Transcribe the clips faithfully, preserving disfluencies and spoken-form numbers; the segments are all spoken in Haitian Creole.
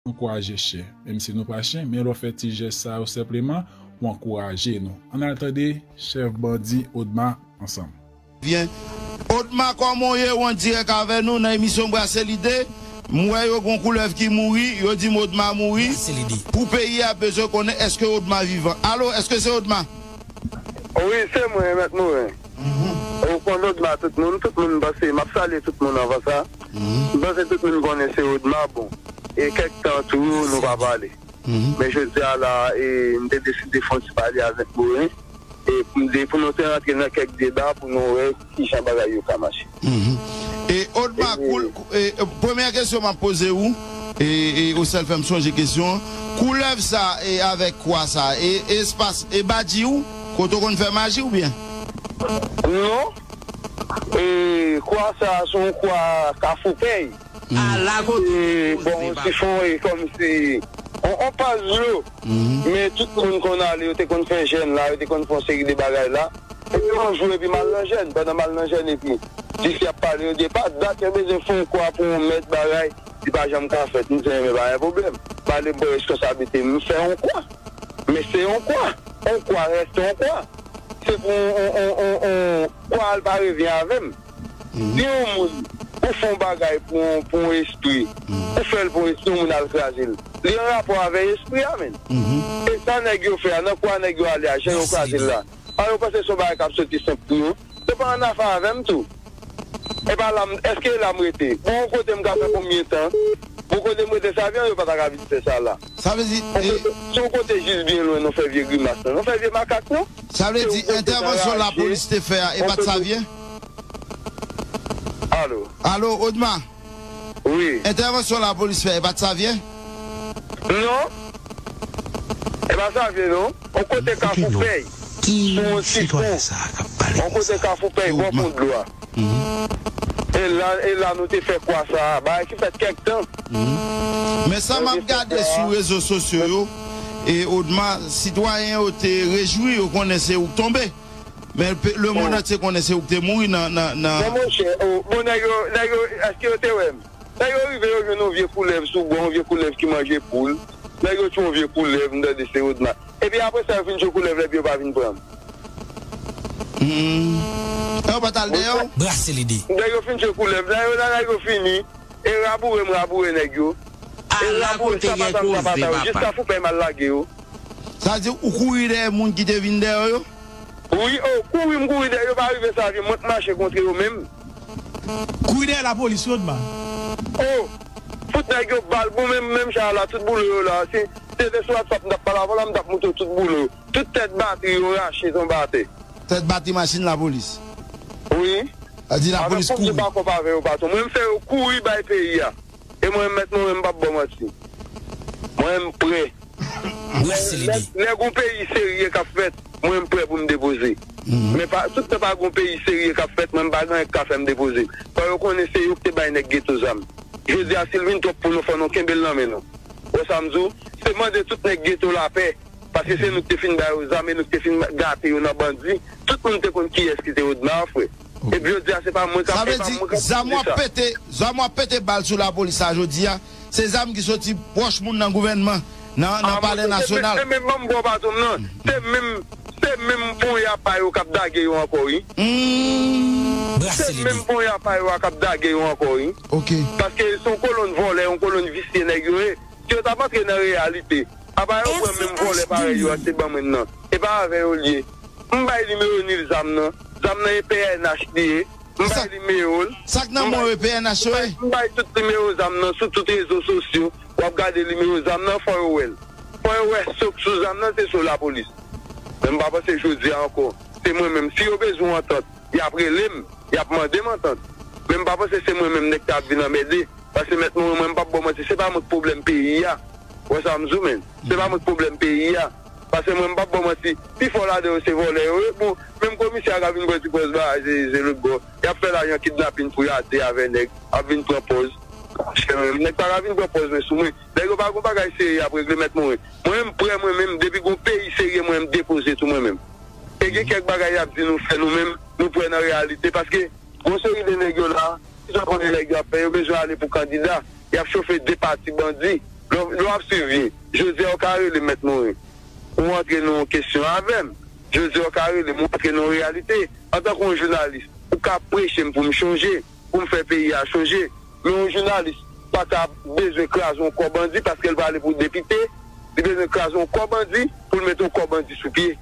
ankouraje chen. Menm si nou pa chen, men lè w fè ti jès sa yo senpleman, w ankouraje nou. Ann al tande chèf bandi Odma ansanm. Byen. Odma, kòman w ye? Ou an dirèk avè nou nan emisyon Brase Lide. M wè yo gon koulèv ki mouri, yo di m Odma mouri. Pou peyi a bezwen konnen èske Odma vivan. Alo, èske se Odma? Wi, se mwen, Mèt Morin. Ou konn Odma, tout moun, tout moun panse, m ap salye tout moun anvan sa. M panse tout moun konnen se Odma, bon. E kèk tan tou, nou pa pale. Men jodi a la, e, m te deside fè yon ti pale avèk Morin. E pou m de-, pou nou te rantre nan kèk deba, pou nou wè kijan bagay yo ka mache. E Odma, e, koul-, e, e, premyè kesyon m ap poze ou, e, e, ou sèl fè m sonje kesyon an. Koulèv sa, e, avèk kwa sa, e, e espas, e badji ou, kote w konn fè maji oubyen? Non. E, kwa sa, se yon kwa Kafou Pèy. Ala kote e, bon, sifon e kòmsi on, on paz dlo. Men tout moun konn ale, yo te konn fè jèn la, yo te konn fè yon seri de bagay la. Epi yon jou, epi m al nan jèn, pandan m al nan jèn, epi di fi ap pale, yo di, "Epa dat yo bezwen fè yon kwa pou yon mèt bagay, li pa janm ka fèt." M di, "Men pa gen pwoblèm." M ale m pran reskonsablite m, m fè yon kwa. Men se yon kwa. Yon kwa rete yon kwa. Se pou yon, yon, yon, yon, yon kwa al pa revyen avè m. Si yon moun, ou fè yon bagay pou yon, pou yon espri, ou fè l pou yon espri, yon moun al kraze l, li an rapò avè espri a, menn. E sa nèg yo fè a, nan kwa nèg yo ale a, jan yo kraze l la. A, yo panse se yon bagay k ap soti senp pou yo. Yo pa annafè avè m tou. E pa la m, èske e la m rete? Bon, yon kote m ka fè konbyen tan? Bon, kote m rete, sa vyan yo pa ta ka vin fè sa la. Sa vle di, e, si yon kote jis byen lwen, nou fè vye grimas lan, nou fè vye makak, non? Sa vle di, entèvansyon lapolis te fè a, e pa t Savyen? Alo. Alo, Odma? Wi. Entèvansyon lapolis fè, e pa t Savyen? Non. E pa Savyen, non. On kote Kafou Pèy. Sou yon ti pon. On kote Kafou Pèy, bò pon dlo a. E la, e la nou te fè kwa sa a. Bagay ki fèt kèk tan. Men sa m ap gade sou rezo sosyo yo, e Odma, sitwayen yo te rejwi, yo konnen se ou k tonbe. Men pe-, lemonn antye konnen se ou k te mouri nan, nan, nan. Bon, monchè, o, bon, nèg yo, nèg yo, èske yo te wè m? Nèg yo rive, yo jwenn yon vye koulèv sou bò, yon vye koulèv ki manje poul. Nèg yo tchwe yon vye koulèv, m tande se Odma. Epi apre sa, yo fin tchwe koulèv la, epi yo pa vin pran m. Hmm. E yo pa t al dèyè w? Brase lide. Nèg yo fin tchwe koulèv la, yo la, nèg yo fini. E raboure m raboure nèg yo. E raboure sa pata m sa pata yo. Jiska fou pè m al lage yo. Sa vle di ou kouri dèyè moun ki te vin dèyè w yo? Wi, o, kouri m kouri dèyè yo, pa rive sa vye, mwen k mache kontre yo menm. Kouri dèyè lapolis yo, Odma. O, fout nèg yo bal, bon, menm, menm jan la, tout boule yo la. Si se te sou WhatsApp m t ap pale avè w la, m t ap montre w tout boule yo. Tout tèt batri yo rache tonbe atè. Tèt batri machin lapolis. Wi. Sa di lapolis kouri. Mwen pa kòb avè yo, patwon. Mwen, m fè yo kouri bay peyi a. E mwen, mèt mwen, m p ap ba w manti. Mwen, m prè. Lè, lè gon peyi serye k ap fèt, mwen, m prè pou m depoze. Men pa, tout tan pa gon peyi serye k ap fèt, mwen, m pa gen anyen k ka fè m depoze. Fò yo konnen se yo ki te bay nèg geto zam. Jodi a, si l vin twòp pou nou, fò nou kenbe l nan men nou. Wè sa m di w? Se mande tout nèg geto lapè. Paske se nou ki te fin ba yo zam e nou ki te fin gate yo nan bandi. Tout moun te konn kiyès ki te Odma, frè. Epi jodi a, se pa mwen k ap, se pa mwen k ap di sa. Sa vle di, zam w ap pete, zam w ap pete bal sou lapolis la jodi a, se zam ki soti pwòch moun nan gouvènman, nan, nan Palè Nasyonal. Se menm, se menm manm bò patwon m nan. Se menm, se menm ponya pa yo k ap dage yo ankò, wi. Se menm ponya pa yo a k ap dage yo ankò, wi. Paske se yon kolonn vòlè, yon kolonn visye nèg yo ye. Si yo t ap antre nan reyalite, apa yo pran menm vòlè parèy yo a, se ban mwen nan. E pa avè yo l ye. M bay nimewo Nil zam nan. Zam nan e P N H li ye. M bay nimewo l. Sa k nan men w e P N H yo ye? M bay tout nimewo zam nan sou tout rezo sosyo. W ap gade nimewo zam nan, fò yo wè l. Fò yo wè so k sou zam nan, se so lapolis. Men m pa panse jodi a ankò, se mwen menm. Si yo bezwen yon antant, y ap rele m, y ap mande m antant. Men m pa panse se mwen menm nèg ta ap vin anmède. Paske mèt mwen, mwen, m p ap ba w manti, se pa mwen k pwoblèm peyi a. Wè sa m di w, menn. Se pa mwen k pwoblèm peyi a. Paske mwen, m p ap ba w manti, pifò ladan yo se vòlè yo ye. Bon, menm komisè a ka vin pran ti pòz ba, se, se lòt bò. Y ap fè lajan kidnapin pou y ate avè nèg, ap vin pran pòz. Monchè, nèg pa ka vin pran pòz, men sou mwen. Nèg yo pa gon bagay serye y ap regle, mèt mwen. Mwen, m prè, mwen menm, depi gon peyi serye, mwen, m depoze tou, mwen menm. E gen kèk bagay y ap di nou fè nou menm, nou prè nan reyalite, paske gon seri de nèg yo la, ki sa konnen nèg yo ap fè, yo bezwen ale pou kandida, y ap chofe de pati bandi. Lè w ap swiv byen, jodi a w ka rele m Mèt Morin. Ou antre nan yon kesyon avè m. Jodi a w ka rele m, ou antre nan yon reyalite. Antanke yon jounalis, ou ka preche m pou m chonje, pou m fè peyi a chonje. Men yon jounalis pa ka bezwen kraze yon kò bandi paske l prale pou depite. Li bezwen kraze yon kò bandi pou l mete yon kò bandi sou pye.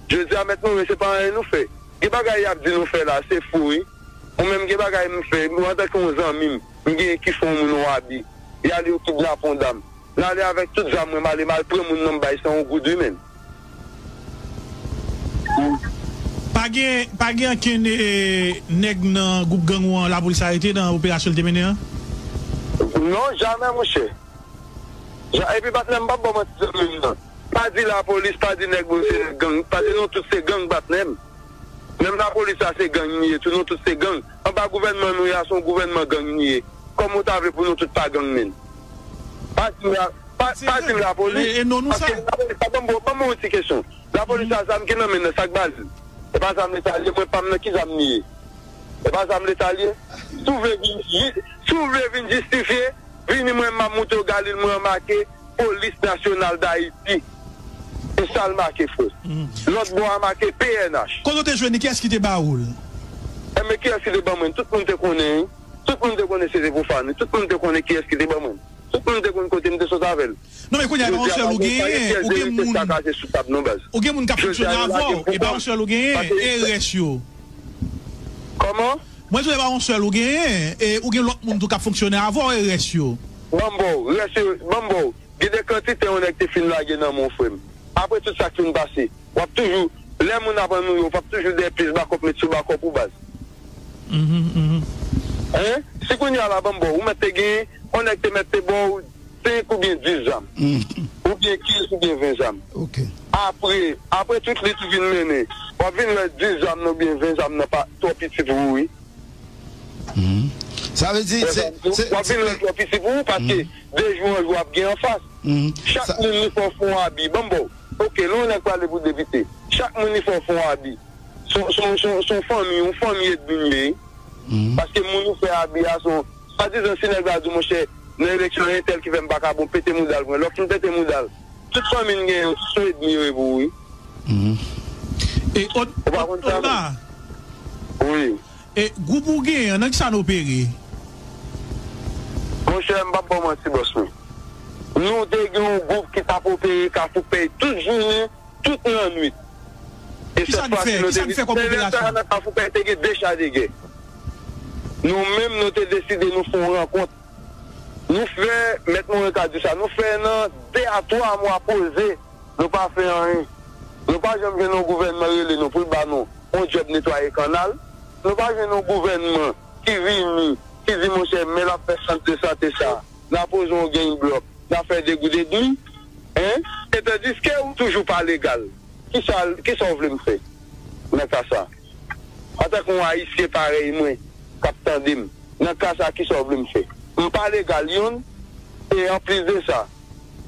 Jodi a, Mèt Morin, se pa anyen nou fè. Gen bagay y ap di nou fè la, se fou, wi. Mwen menm, gen bagay m fè, mwen, antanke yon zanmi m, m genyen ki fè yon moun yon abi. Y ale, yo kidnape yon dam. M ale avèk tout zam mwen, m ale, m al pran moun nan, m bay san yon goud, wi, menn. Pa gen, pa gen ankenn e, nèg nan gwoup gang ou an lapolis arete nan operasyon l te mennen an? Non, jamè, monchè. Ja, epi patnè m p ap ba w manti, zanmi m nan. Pa di lapolis, pa di nèg bò se nèg gang, pa di nou tout se gang, patnè m. Menm lapolis la se gang li ye tou, nou tout se gang. Anba gouvènman nou ye a, se yon gouvènman gang li ye. Kòman w ta vle pou nou tout pa gang, menn? Pa di m la, pa, pa di m lapolis. E, e non nou sa. Paske lapolis la, ban m, ban m yon ti kesyon. Lapolis la, zam ki nan men l nan, sa k ba l li? E pa zam Leta li ye, mwen pa m nan ki zam li ye? E pa zam Leta li ye? Si w vle vin, si w vle vin jistifye, vini mwen m ap moute w Galil mwen an make Polis Nasyonal Dayiti. E sa l make, frè. Lòt bò a make P N H. Kote w te jwenn li? Kiyès ki te ba ou l? Enben, kiyès ki te ban mwen? Tout moun te konnen, wi. Tout moun te konnen se te pwofane. Tout moun te konnen kiyès ki te ban mwen. Tout moun te konn kote m te sot avè l. Non, men kounye a, e pa yon sèl ou genyen, ou gen moun, ou gen moun k ap fonksyone avè w, e pa yon sèl ou genyen, e rès yo. Kòman? Mwen di w, e pa yon sèl ou genyen, e ou gen lòt moun tou k ap fonksyone avè w, e rès yo. Ban m ba w, rès yo, ban m ba w. Gen de kantite yon nèg te fin lage nan men w, frè m. Apre tout sa k fin pase, w ap toujou, lè moun ap annuye w, w p ap toujou dèyè plis bakòp met sou bakòp ou, baz. Hein? Si kounye a la, ban m ba w, ou mèt te gen, yon nèg te mèt te ba w senk oubyen dis zam. Oubyen kenz oubyen ven zam. Apre, apre tout li tou vin mennen. W ap vin wè dis zam nan oubyen ven zam nan pa twò piti pou ou, wi. Sa vle di, se, se, w ap vin wè l twò piti pou ou, paske de jou an jou w ap gen anfas. Chak moun li fè w fè yon abi. Ban m ba w. Oke, lè yon nèg prale pou depite, chak moun li fè w fè yon abi. Se yon, se yon, se yon, se yon fanmi, yon fanmi edmi m ye. Paske moun ou fè abi a, se yon, swadizan si nèg la di w, monchè, nan eleksyon entèl ki fè m pa ka bon, pete mouda l pou mwen. Lè w fin pete mouda l, tout fanmi n genyen yo, se yon edmi yo ye pou ou, wi. E, Od-, Oda, wi. E gwoup ou genyen an, nan kisa n opere? Monchè, m p ap ba w manti, bòs mwen. Nou te gen yon gwoup ki t ap opere Kafou Pèy tout jounen, tout lannwit. E sèt fwa si nou te vin. Kisa n fè kòm operasyon? Nan Kafou Pèy te gen de cha de gè. Nou menm, nou te deside nou fè yon rankont. Nou fè, Mèt Moren ka di sa, nou fè nan de a twa mwa poze, nou pa fè anyen. Nou pa janm jwenn yon gouvènman rele nou pou l ba nou yon djòb netwaye kannal. Nou pa jwenn yon gouvènman ki vini, ki di, monchè, men l ap fè sant de sante sa, n a poze yon gang blòk, n a fè de goud edmi. Hein? E tandiske ou toujou pa legal. Kisa, kisa w vle m fè nan ka sa? Antanke yon Ayisyen parèy mwen k ap tande m, nan ka sa, kisa w vle m fè? M pa legal, youn. E anplis de sa,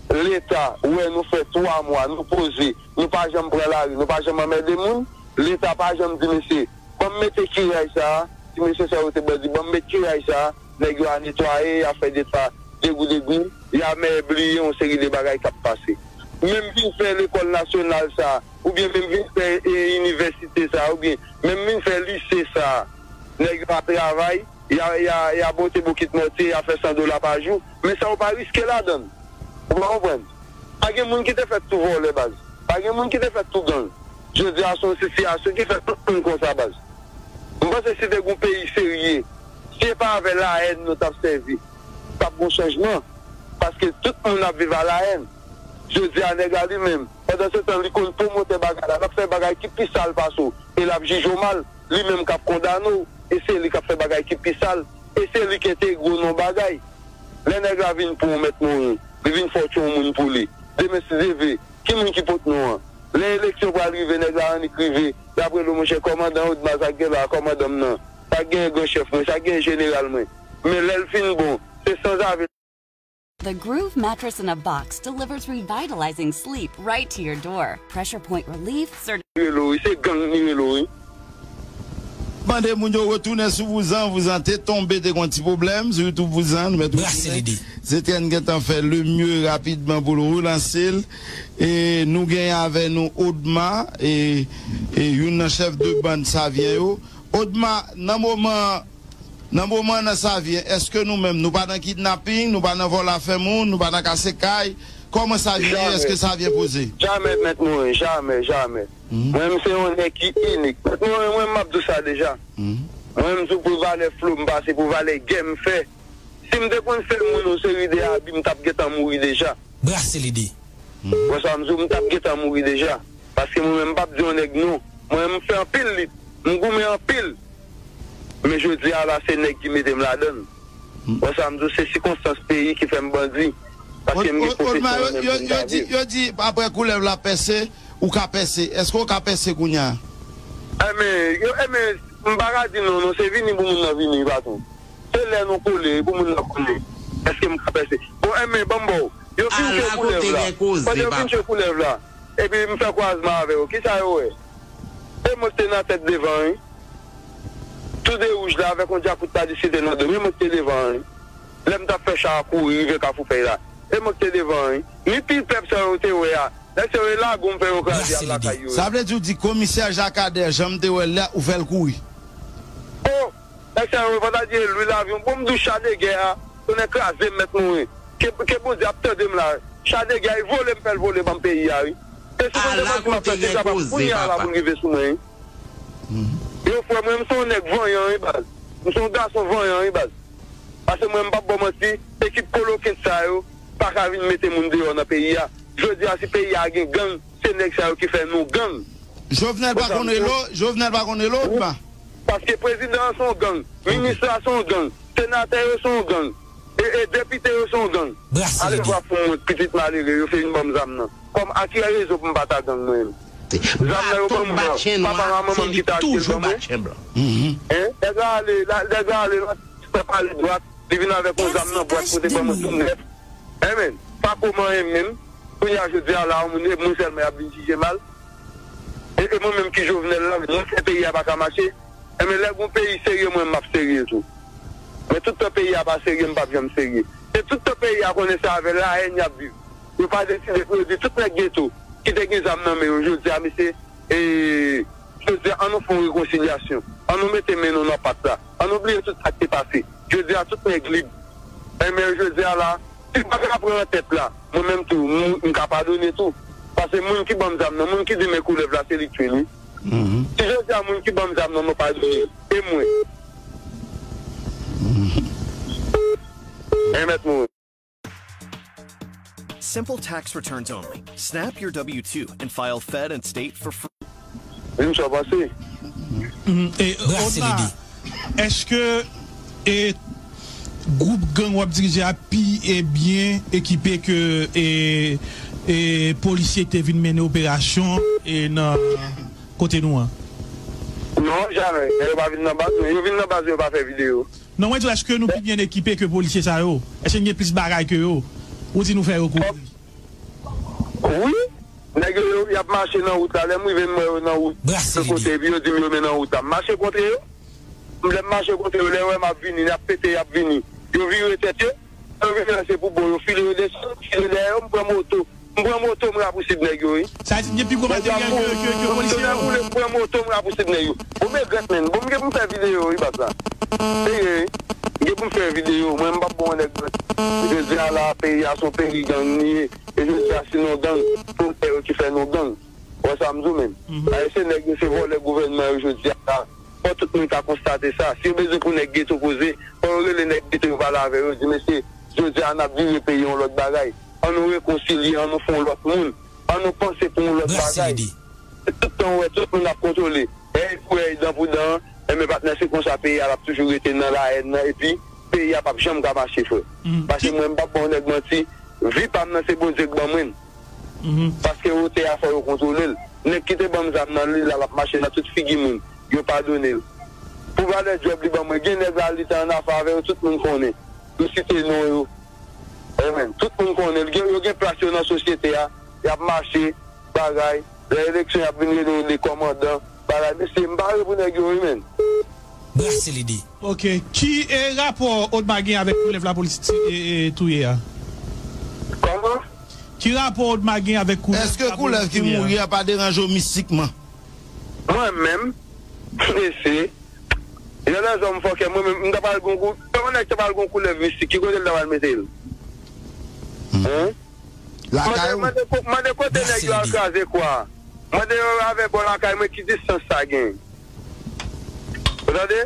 Leta wè nou fè twa mwa, nou poze, nou pa janm pran lari, nou pa janm anmède moun. Leta pa janm di, mesye, ban m mete kiray sa a. Ti mesye sa yo te bandi, ban m met kiray sa a. Nèg yo a netwaye, y a fè de pa, de goud edmi, y a mèbliye yon seri de bagay k ap pase. Men m vin fè lekòl nasyonal sa a, oubyen men m vin fè, e, inivèsite sa a, oubyen men m vin fè lise sa a. Nèg yo ap travay, y a, y a, y a bote bokit mòtye, y a fè san dola pa jou. Men sa yo pa riske ladan l. Ou pa konprann? Pa gen moun ki te fèt tou vòlè, baz. Pa gen moun ki te fèt tou gang. Jodi a, se yon sitiyasyon ki fè tout moun konsa, baz. M panse si te gen yon peyi serye, si e pa avè lahèn nou t ap sèvi, t ap gen yon chanjman. Paske tout moun ap viv a lahèn. Jodi a, nèg la li menm, pandan se tan, li konn pwomotè bagay la, l ap fè bagay ki pi sal pase w, e l ap jije w mal, li menm k ap kondane w, e se li k ap fè bagay ki pi sal, e se li k entegre w nan yon bagay. Lè nèg la vin pran w, Mèt Morin, li vin fè w tchon moun pou li. Demen si Dye vle, ki moun ki pot non an? Lè eleksyon pral rive, nèg la annik rive, l ap rele w, monchè, kòmandan Odma, sa k gen la, kòmandan m nan, sa k genyen, gran chèf mwen, sa k genyen, jeneral mwen. Men lè l fin bon, se sanzave. The Groove Mattress in a Box delivers revitalizing sleep right to your door. Pressure point relief, certified. Li rele w, wi, se gang li rele w, wi. Mande moun yo retounen sou vouzan. Vouzan te tonbe, te gen yon ti pwoblèm sou YouTube vouzan. Nou mèt retounen. Se te n gentan fè le mieux rapidman pou l relanse l. E nou gen avè nou Odma, e, e youn nan chèf de bann Savyen yo. Odma, nan moman, nan moman nan Savyen, èske nou menm, nou pa nan kidnaping, nou pa nan vòlò afè moun, nou pa nan kase kay? Kòman Savyen ye? Èske Savyen poze? Jamè, mèt Morin, jamè, jamè. Mwen menm se yon nèg ki inik. Mwen, mwen, mwen, m ap di w sa deja. Mwen menm, m di w pou valè flo m pase, pou valè gè m fè. Si m te konn fè moun yon seri de abi, m t ap gentan mouri deja. Brase lide. Wè sa m di w, m t ap gentan mouri deja. Paske mwen menm, m p ap di yon nèg non. Mwen menm, m fè anpil lit. M goumen anpil. Men jodi a la, se nèg ki mete m ladan l. Wè sa m di w, se sikonstans peyi ki fè m bandi. Paske m gen pwofesyon nan men m pou m ka viv. Yo di, yo di, apre koulèv la pèse, ou ka pèse. Èske w ka pèse kounye a? Enben, yo, enben, m pa ka di non, non, se vini pou moun nan vini, patwon. Se lè nou kole, pou moun nan konnen. Èske m ka pèse? Bon, enben, ban m ba w. Yo fin jwe koulèv la. Pandan yo fin jwe koulèv la, epi m fè kwazman avè yo. Kisa yo wè? E mwen ki te nan tèt devan, wi. Tou de wouj la avèk yon djakout pa diskite nan do m, e mwen ki te devan, wi. Lè m t ap fè cha a kouri rive Kafou Fèy la, e mwen ki te devan, wi. Ni pil pèp sa yo te wè a, nèg sa yo e lagon m fè yo kraze al lakay yo, wi. Sa vle di w di komisè Jakadè, jan m te wè l la, ou fè l kouri? O! Nèg sa yo, fò ta di e lwi lavyon. Bon, m di w cha de gè a, tonnè kraze m, mèt Morin. Ke, ke Bondye ap tande m la. Cha de gè a, e vole m fè l vole ban m peyi a, wi. E si Bondye mèt m ap fè, se kapab kounye a la pou l rive sou mwen, wi. Yo, frè mwen, m se yon nèg vanyan, wi, baz. M se yon gason vanyan, wi, baz. Paske mwen, m p ap ba w manti, ekip kolokent sa yo pa ka vin mete moun deyò nan peyi a. Jodi a, si peyi a gen gang, se nèg sa yo ki fè nou gang. Jovenel pa konn rele w? Jovenel pa konn rele w, Odma? Paske prezidan an se yon gang, minis la se yon gang, senatè yo se yon gang, e, e depite yo se yon gang. Alevwa pou mwen, pitit malere, yo fin ban m zam nan. Kòm a ki rezon pou m pa ta gang mwen menm? Zam nan yo ban m nan, papa m ak manman m ki ta achte l ban mwen. Hein? Nèg la ale, la, nèg la ale, la, pale dwat, li vin avèk yon zam nan bwat pou te ban mwen tou nèf. Enben, pa kòman enben, kounye a jodi a la, yon moun, e mwen sèlman y ap vin jije mal. E, e mwen menm ki Jovenel la, mwen fè peyi a pa ka mache. Enben, lè gon peyi serye, mwen m ap serye tou. Men tout tan peyi a pa serye, m p ap janm serye. E tout tan peyi a konnen se avè lahèn y ap viv. Yo pa deside pou yo di tout nèg geto ki te gen zam nan men yo, jodi a, mesye, e, jodi a, an nou fè yon rekonsilyasyon. An nou mete men nou nan pat la. An nou bliye tout sa k te pase. Jodi a, tout nèg lib. Enben, jodi a la, si m pa ka pran tèt la, mwen menm tou, m, m ka padone tou. Paske moun ki ban m zam nan, moun ki di men koulèv la, se li k tchwe l, wi. Si jodi a moun ki ban m zam nan, mwen padone, e mwen. Enben, mèt mwen. Simple tax returns only. Snap your W two and file Fed and State for free. Vin sa pase. Mm, e, Odma, èske, e, gwoup gang w ap dirije a pi, e, byen ekipe ke, e, e, polisye ki te vin mennen operasyon, e, nan kote nou an? Non, jamè. Yo pa vin nan baz nou. Yo vin nan baz nou, yo pa fè videyo. Non, mwen di w, èske nou pi byen ekipe ke polisye sa yo? Èske n gen plis bagay ke yo? Ou di nou fè yo kouri. Wi. Nèg yo, yo, y ap mache nan wout la. Lè m rive, m wè yo nan wout. Brase lide. Kote, epi yo di m yo men nan wout la. M mache kontre yo. Lè m mache kontre yo, lè yo wè m ap vini, y ap pete, y ap vini. Yo vire tèt yo. Lè yo vini la, se pou bon, yo file yo desann, file dèyè yo, m pran moto. M pran moto, m rapousib nèg yo, wi. Sa vle di, gen pi gwo materyèl ke, ke, ke polisye yo? Nèg la boule, m pran moto, m rapousib nèg yo. Bon, m regrèt, menn. Bon, m gen pou m fè videyo, wi, baz la. Serye, wi. M gen pou m fè videyo. Mwen, m p ap bon nèg. Jodi a la, peyi a se yon peyi gang li ye. E jodi a, si nou gang, se yo ki fè nou gang. Wè sa m di w, menn. Paske se nèg yo, se vòlè gouvènman yo jodi a la. Fò tout moun ka konstate sa. Si yo bezwen pou nèg geto koze, fò yo rele nèg geto yo pale avè yo, di, mesye, jodi a n ap vire peyi yon lòt bagay. An nou rekonsilye, an nou fè yon lòt moun. An nou panse pou yon lòt bagay. Tout tan w wè tout moun ap kontwole. Èy pou èy, dan pou dan, enben patnè, se konsa peyi a l ap toujou rete nan lahèn nan, epi peyi a p ap janm ka mache, frè. Paske mwen, m p ap ba yon nèg manti, vi pa m nan se Bondye k ban mwen l. Paske wotè a fò yo kontwole l. Nèg ki te ban m zam nan, li la, l ap mache nan tout figi moun. Yo padone l. Pou valè djòb li ban mwen, gen nèg la, li te annafè avè yo, tout moun konnen. M site non yo. Wi, menn. Tout moun konnen l. Gen, yo gen plas yo nan sosyete a. Y ap mache, bagay. Lè eleksyon, y ap vin rele yo de kòmandan, bagay. Mesye, m pa vle pou nèg yo, wi, menn. Brase lide. Ok. Ki e rapò Odma gen avèk koulèv lapolis ti- e, e, touye a? Kòman? Ki rapò Odma gen avèk koulèv Èske koulèv ki mouri a pa deranje w mistikman? Mwen menm, mesye, jan lèzòm fòkè, mwen menm, m ta pral gon kou, kòman nèg ta pral gon koulèv mistik, ki kote l ta pral mete l? Hein? Lakay ou? Mande, mande ko- mande kote nèg yo al kraze kwa. Mande yo avè bò lakay mwen ki distans sa gen. Ou tande?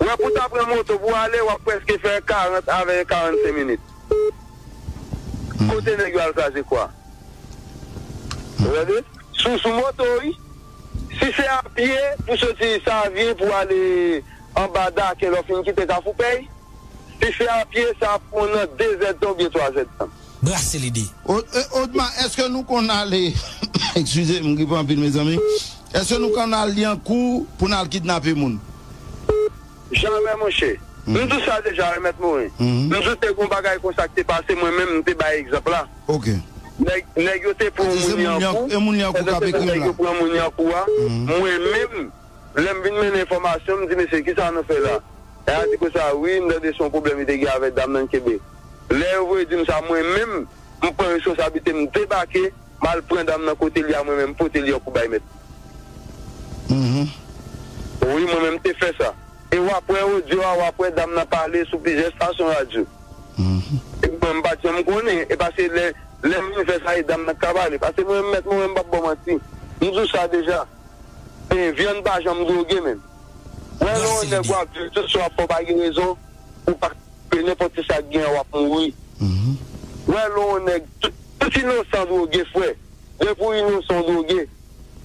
Wè pou ta pran moto pou ale, w ap prèske fè karant avè karannsenk minit. Kote nèg yo al kraze kwa? Ou tande? Sou, sou moto, wi. Si se a pye, pou soti Savyen, pou ale anba Daken, lè w fin kite Kafou Pèy, si se a pye, sa ap pran nan de zèdtan oubyen twa zèdtan. Brase lide. O- e- Odma, èske nou konn ale, eskize m, m gripe anpil, mezanmi. Èske nou konn al Lyankou pou n al kidnape moun? Jamè, monchè. M di w sa deja, wi, Mèt Morin. M di w te gon bagay konsa ki te pase, mwen menm, m te bay egzanp la. Ok. Nèg, nèg yo te pran yon moun Lyankou, e moun Lyankou k ap ekri m la. Nèg yo pran moun Lyankou a. Mwen menm, lè m vin mennen enfòmasyon, m di, "Mesye, kisa nou fè la?" E a di konsa, "Wi, m tande se yon pwoblèm li te gen avèk dam nan, kenbe." Lè yo voye di m sa, mwen menm, m pran responsablite, m debake, m al pran dam nan kote li a, mwen menm, m pote Lyankou bay mèt. Wi, mwen menm, m te fè sa. E w ap wè odyo a, w ap wè dam nan pale sou plizyè estasyon radyo. E mwen, m pa t janm konnen. E paske lè, lè m vin fè sa, e dam nan k ka pale. Paske mwen, Mèt Morin, m p ap ba w manti. M di w sa deja. E vyann pa janm dwoge, menm. Wè lè yon nèg w ap viv tout sa w ap fè, w pa gen rezon, ou pa pe nenpòt ki sa k gen, w ap mouri. Wè lè yon nèg, tout, tout inosan dwoge, frè. Depi w inosan, w dwoge.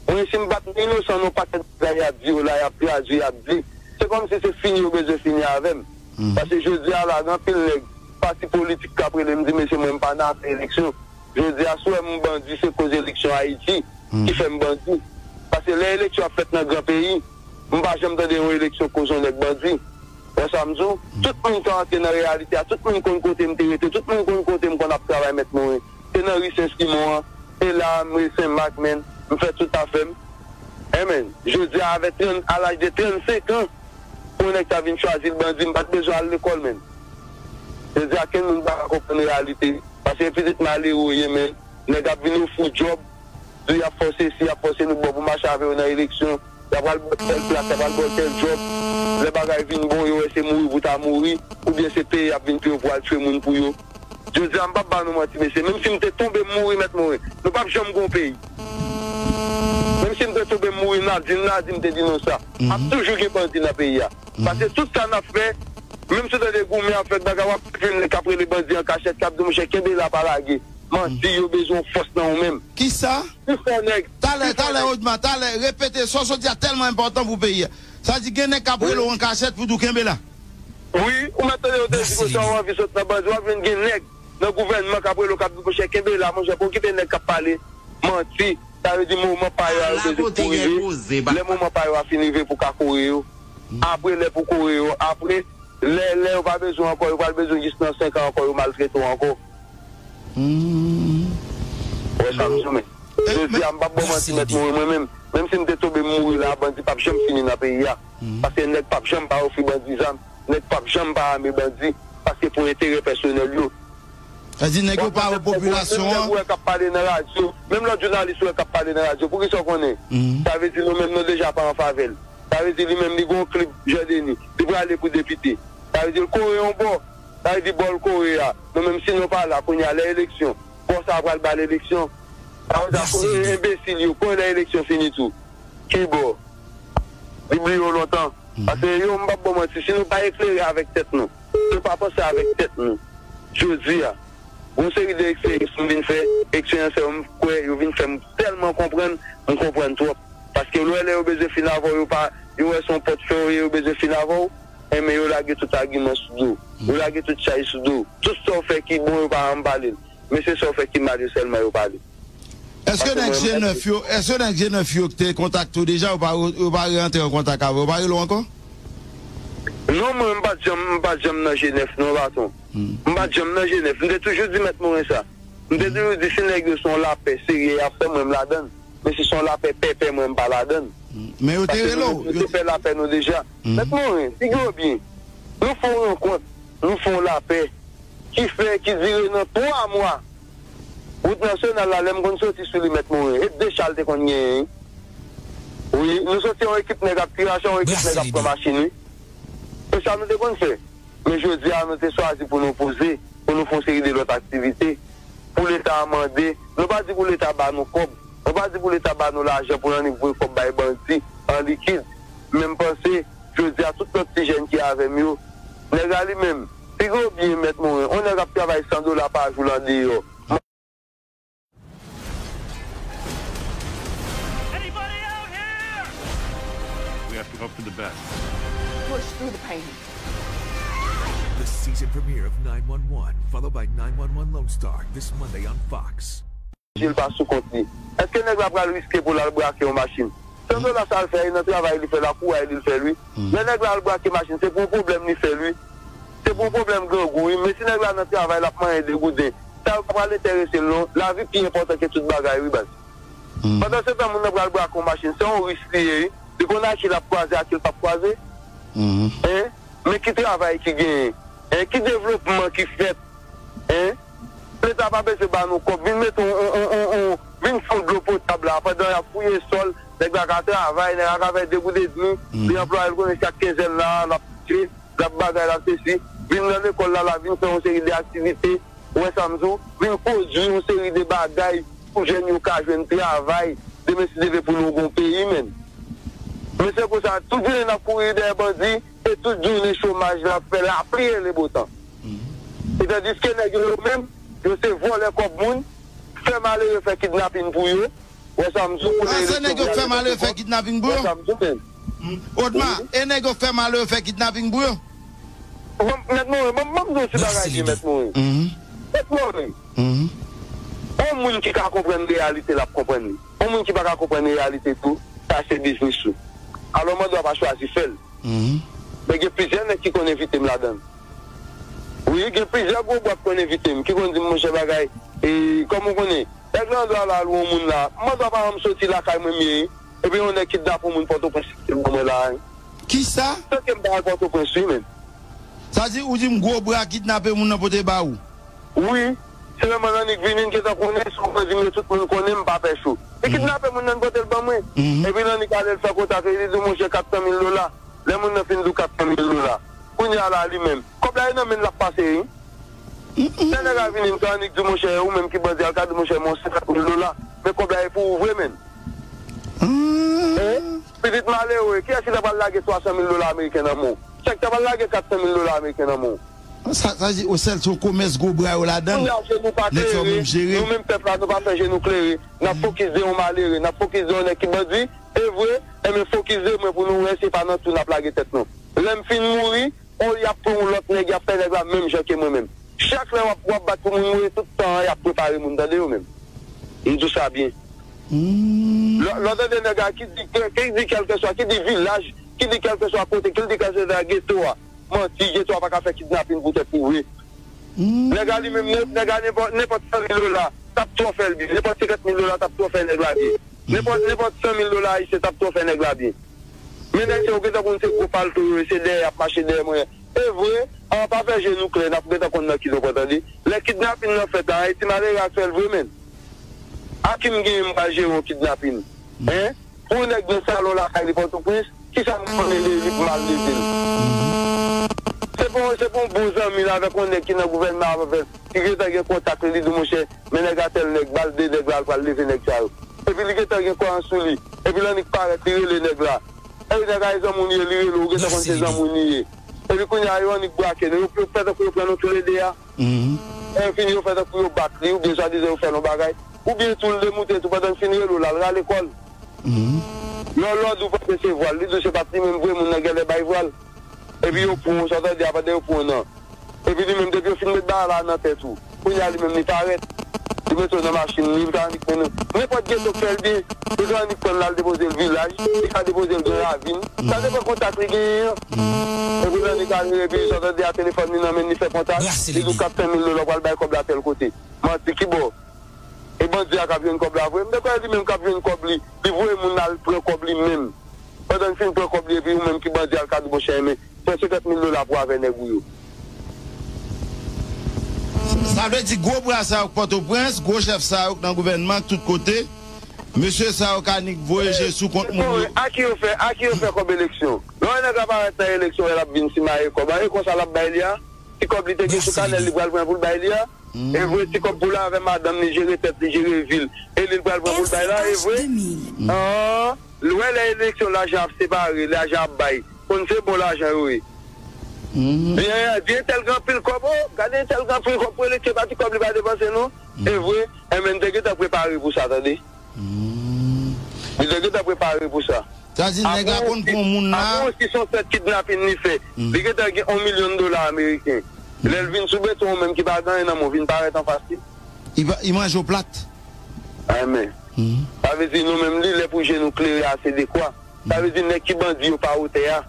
Mwen, si m pa t inosan, nan pakèt bagay y ap di yo la, y ap tradui, y ap di. Se kòmsi se fini yo bezwen fini avè m. Paske jodi a la, gen anpil nèg, pati politik k ap rele m, di, "Mesye, mwen, m pa nan afè eleksyon." Jodi a, si w wè m bandi, se koz eleksyon Ayiti ki fè m bandi. Paske lè eleksyon ap fèt nan gran peyi, m pa janm tande yon eleksyon koz yon nèg bandi. Wè sa m di w? Tout moun ka antre nan reyalite a, tout moun konn kote m te rete, tout moun konn kote m konn ap travay, Mèt Morin. Se nan ri Sen Simon an, se la a m rete Sen Mak, menn, m fè tout afè m. Enben, jodi a, avè trant, a laj de trannsenk an, pou yon nèg ta vin chwazi l bandi, m pa t bezwen al lekòl, menn. Jodi a, kenn moun pa ka konprann reyalite. Paske pitit malere w ye, menn. Nèg ap vin ofri w djòb, di y ap fòse si, y ap fòse nou bò pou mache avè yo nan eleksyon. Y ap al ba w tèl plas, y ap al ba w tèl djòb. Lè bagay vin bon, yo wè se mouri pou ta mouri, oubyen se peye y ap vin peye w pou al tchwe moun pou yo. Jodi a, m p ap ba nou manti, mesye. Menm si m te tonbe, m mouri, Mèt Morin, nou p ap janm gon peyi. Menm si m te tonbe, m mouri, n a di, n a di m te di nou sa. Ap toujou gen bandi nan peyi a. Paske tout sa n ap fè, menm si w tande goumen ap fèt bagay, w ap jwenn nèg k ap rele bandi an kachèt, k ap di, "Monchè, kenbe la, pa lage." Manti, yo bezwen yon fòs nan ou menm. Kisa? Pifò nèg, talè, pifò talè, nèg. Odma, talè, repete, sa w sot di a tèlman enpòtan pou peyi a. Sa di gen nèg k ap rele w an kachèt pou di w kenbe la. Wi, ou mèt tande yo te di konsa, w anvi sot nan bandi, w ap jwenn gen nèg nan gouvènman k ap rele w, k ap di, "Monchè, kenbe la, monchè, pa okipe nèg k ap pale manti." Sa vle di moman pa yo a, yo bezwen pou rive. Lè moman pa yo a fin rive pou ka kore yo. Apre, lè pou kore yo, apre, lè, lè yo pa bezwen ankò, yo pral bezwen jis nan senk an ankò, yo maltrete w ankò. Wè sa m di w, men. Jodi a, m p ap ba w manti, Mèt Morin, mwen menm, menm si m te tonbe, m mouri la, bandi p ap janm fini nan peyi a. Paske nèg p ap janm pa ofri bandi zam, nèg p ap janm pa ame bandi, paske pou enterè pèsonèl yo. Sa di nèg yo pa wè popilasyon an. Menm lòt jounalis ou wè k ap pale nan radyo, poukisa w konnen? Sa vle di nou menm nou deja pa an favè l. Sa vle di li menm li gon klib Jan Deni, li prale pou depite. Sa vle di l kore yon bò. Sa vle di bò l kore a. Nou menm si nou pa la kounye a lè eleksyon, bò sa a pral ba l eleksyon. Sa vle di enbesil yo, konnen lè eleksyon fini tou. Ki bò? Li bliye w lontan. Paske yo, m p ap ba w manti, si nou pa eklere avèk tèt nou, nou pa panse avèk tèt nou, jodi a, yon seri de eksperyans m vin fè, eksperyans sa yo m kwè yo vin fè m tèlman konprann, m konprann twòp. Paske lè, lè yo bezwen fin avè w, yo pa, yo wè se yon pòt fè w ye, yo bezwen fin avè w, enben yo lage tout agiman sou do w. Yo lage tout chay sou do w. Tout sa w fè ki bon, yo pa janm pale l. Men se sa w fè ki mal yo sèlman yo pale. Èske nèg G nèf yo, èske nèg G nèf yo ki te kontakte w deja, yo pa, yo pa re antre an kontak avè w, yo pa rele w ankò? Non, mwen, m pa t janm, m pa t janm nan G nèf, non, patwon. M pa t janm nan G nèf. M te toujou di Mèt Morin sa. M te toujou di, si nèg yo se yon lapè serye y ap fè, mwen, m ladann. Men si se yon lapè pèpè, mwen, m pa ladann. Men yo te rele w. Yo te fè lapè nou deja. Mèt Moren, figi w byen. Nou fè yon rankont, nou fè yon lapè ki fè, ki dire nan twa mwa. Wout nasyonal la, lè m konn soti sou li, Mèt Moren, e de cha l te konn genyen, wi. Wi, nou soti yon ekip nèg ap kirache, yon ekip nèg ap pran machin, wi. E sa nou te konn fè. Men jodi a, nou te chwazi pou nou poze, pou nou fè yon seri de lòt aktivite, pou Leta a mande. Nou pa di pou Leta ba nou kòb, nou pa di pou Leta ba nou lajan pou n annik voye kòb bay bandi an likid. Men m panse, jodi a, tout lòt ti jèn ki avè m yo, nèg la li menm, figi w byen, Mèt Moren, yon nèg ap travay san dola pa jou l andeyò. Anybody out here? We have to hope for the best. Push through the pain. The season premiere of nine one one, followed by nine one one Lone Star, this Monday on Fox. Jil pa sou kont li. Èske nèg la pral riske pou l al brake yon machin? San dola sa l fè, e nan travay li fè l, ak kouray li l fè l, wi. Lè nèg la al brake machin, se pou yon pwoblèm li fè l, wi. Se pou yon pwoblèm grangou, wi. Men si nèg la nan travay, l ap manyen degouden, sa yo pa pral enterese l, non. Lavi pi enpòtan ke tout bagay, wi, baz. Pandansetan, moun nan pral brake yon machin, se yon risk li ye, wi. Li konn a ki l ap kwaze, a ki l p ap kwaze. Hein? Men ki travay ki genyen? Hein? Ki devlopman ki fèt? Hein? Leta pa bezwen ba nou kòb. Vin mete yon, yon, yon, yon, yon, vin fè yon dlo potab la. Pandan y ap fouye sòl, nèg la ka travay, nèg la ka fè de goud edmi. Li anplwaye l konnen chak kenzèn la, l ap touche, l ap bagay, l ap sesi. Vin nan lekòl la, la vin fè yon seri de aktivite. Ou wè sa m di w? Vin pwodui yon seri de bagay pou jèn yo ka jwenn travay. Demen si Dye vle pou nou gen yon peyi, menn. Men se konsa, tout jounen n ap kouri dèyè bandi, e tout jounen chomaj la ap fè lapli rele botan. E tandiske nèg yo, yo menm, yo se vòlè kòb moun, fè malere, fè kidnapin pou yo. Ou wè sa m di w, pou lè eleksyon pou y ale. Ah, se nèg yo k fè malere, fè kidnapin pou yo? Ou wè sa m di w, menn. Odma, e nèg yo k fè malere, fè kidnapin pou yo? Mèt Moren, ban m di w yon ti bagay byen, Mèt Moren. Mèt Moren, yon moun ki ka konprann reyalite, l ap konprann li. Yon moun ki pa ka konprann reyalite tou, sa se biznis ou. Alò, mande w a pa chwazi fè l. Men gen plizyè nèg ki konn envite m ladan l. Wi, gen plizyè gwo bwat konn envite m, ki konn di m, monchè, bagay, e, kòm ou konnen, nèg landwa la, lwe yon moun la, mande w a pa janm soti lakay mwen m ye, epi yon nèg kidnape yon moun Pòtoprens, ki ban mwen la. Kisa? Tanke m pa al Pòtoprens, wi, menn. Sa di, ou di m gwo bra kidnape moun nan pote ba ou? Wi. Se lè mwen annik vini, n gentan konnen, si w pran di m yo, tout moun konnen, m pa pè cho. Li kidnape moun nan, li pote l ban mwen. Epi l annik ale, l fè kontak li, li di w, monchè, kat san mil dola. Lè moun nan fin di w kat san mil dola, kounye a la, li menm, kòb la e nan men l l ap pase, wi. Lè nèg la vini, m ka annik di w, monchè, ou menm ki bandi a, l ka di w, monchè, men yon senkant mil dola. Men kòb la e pou ou vre, menn. Hein? Pitit malere, kiyès ki ta pral lage twa san mil dola ameriken nan men w? Chak ta pral lage kat san mil dola ameriken nan men w. Sa, sa di, o sèl se yon komès gwo bra yo ladan l. Kounye a, je nou pa klere, nou menm pèp la, nou pa fè je nou klere. N ap fokis de yon malere, n ap fokis de yon nèg ki bandi, e vre, enben fokis de mwen pou nou wè se pa nan twou n ap lage tèt nou. Lè m fin mouri, o, y ap pran yon lòt nèg, y ap fè nèg la menm jan ke mwen menm. Chak lè w ap, w ap bat pou moun mouri, tout tan an, y ap prepare moun, tande yo menm. M di w sa byen. Lè, lè w tande nèg la ki di, ki, ki di kèlkeswa, ki di vilaj, ki di kèlkeswa kote, ki di kèlkeswa geto a, manti, geto a pa ka fè kidnapin poutèt li vre. Nèg la li menm, nèg la nenpòt, nenpòt san mil dola, t ap twò fè l byen. Nenpòt senkant mil dola, t ap twò fè nèg la byen. Nenpòt, nenpòt san mil dola ayisyen, t ap twò fè nèg la byen. Men nèg sa yo gentan konn se gwo palto yo ye, se dèyè y ap mache dèyè mwen. E vre, an pa fè je nou klè, n ap gentan konn nan ki zòt pran tande. Lè kidnapin nan fèt la, e ti malere a k fè l vre, menn. A ki m genyen m pral jere yon kidnapin? Hein? Pou yon nèg nan salon lakay li Pòtoprens, kisa m konnen de li pou m al leve l? Se pa, se pa yon bon zanmi l avèk yon nèg ki nan gouvènman avè l, ki gentan gen kontak li, li di, monchè, men nèg a tèl nèg, ba l de nèg la, l pral leve nèg sa yo. Epi li gentan gen kòran sou li. Epi l annik parèt, li rele nèg la. Epi nèg la e zanmi w li ye, li rele w, ou gentan konn se zanmi w li ye. Epi kounye a, yo annik brake nou, yo, yo fè tankou yo pran nou toulede a. Lè yo fini, yo fè tankou yo bat li, oubyen swadizan yo fè l yon bagay. Oubyen tou, l demoute tou, pandan l fin rele w la, l rale kò l. Lè w lòd ou pa resevwa l, li di w se pa t li menm vre, moun nan genlè bay vwal. Epi yo pran w, sa w tande a, pandan yo pran w nan. Epi li menm, depi yo fin met bagay la nan tèt ou, kounye a li menm li parèt. Li mete w nan machin li, li ka annik mennen w. Nenpòt geto k fè l byen, li ka annik pran l al depoze l vilaj, li ka depoze l Gran Ravin. Sa depann kontak li genyen an. Epi lè li ka rive, epi sa w tande a, telefòn li nan men l, li fè kontak, li di w kat san mil dola, w pral bay kòb la tèl kote. Manti, kibò? E bandi a k ap jwenn kòb la vre? M te kwè li menm k ap jwenn kòb li, li voye moun al pran kòb li menm. Pandan n fin pran kòb li, epi ou menm ki bandi al ka di, monchè, men, pran senkant mil dola pou avè nèg ou yo. Sa vle di gwo bra sa yo k Pòtoprens, gwo chèf sa yo k nan gouvènman, k tout kote, mesye sa yo ka nik voye je sou kont moun yo. A ki yo fè, a ki yo fè kòb eleksyon? Lè yon nèg la parèt nan eleksyon, lè l ap vin simaye kòb, an, e konsa l ap bay li a? Ti kòb li te gen sou kanèl li pral pran pou l bay li a? E vre, ti kòb pou l avè madanm li, jere tèt li, jere vi l, e li l pral pran pou l bay la, e vre? An, lè, lè eleksyon, lajan ap separe, lajan ap bay, konn se bon lajan yo ye. Di, di entèl gen anpil kòb, o, gade entèl gen anpil kòb pou eleksyon, pa ti kòb li pa depanse non. E vre, enben, n te gentan prepare pou sa, tande. Li te gentan prepare pou sa. Sa di nèg la konn pran moun la. Apre yon sis on sèt kidnapin li fè, li gentan gen yon milyon dola ameriken. Lè l vin sou beton, ou menm ki pa gen anyen nan men w, vin parèt anfas li. Li pa, li manje w plat. Amen. Sa vle di nou menm li, lè pou je nou klere ase dekwa. Sa vle di nèg ki bandi yo pa wotè a.